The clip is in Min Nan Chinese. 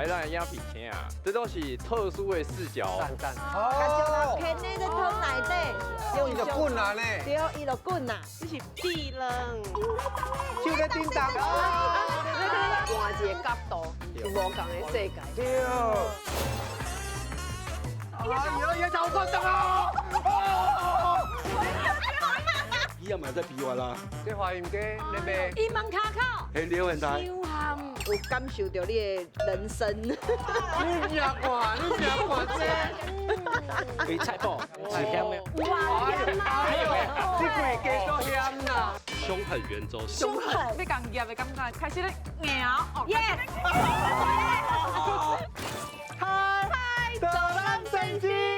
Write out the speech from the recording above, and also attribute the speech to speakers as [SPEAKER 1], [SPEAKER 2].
[SPEAKER 1] 咱的影片聽啊，這都是特殊的視角。
[SPEAKER 2] 讚讚。
[SPEAKER 3] 共石頭牽咧在湯內底，
[SPEAKER 2] 伊就滾啊呢。
[SPEAKER 3] 對，伊就滾啊。
[SPEAKER 4] 這是秘冷。
[SPEAKER 2] 手咧叮當。
[SPEAKER 4] 換一个角度，是無仝的世界。
[SPEAKER 2] 對。哎呀，也找我等啊！
[SPEAKER 5] 伊也嘛在比我啦。
[SPEAKER 2] 這華陰街咧賣。
[SPEAKER 6] 伊問跤口。
[SPEAKER 5] 很厲害。
[SPEAKER 3] 有感受到你的人生。
[SPEAKER 2] 你正看，你正看這。
[SPEAKER 7] 伊菜脯是鹹的。
[SPEAKER 6] 哇，鹹啊！
[SPEAKER 2] 這規家都鹹啦。
[SPEAKER 8] 兇狠圓周，
[SPEAKER 6] 兇狠，欲共夾的感覺，開始咧咬。
[SPEAKER 3] Yes。
[SPEAKER 2] 嗨，做咱先生。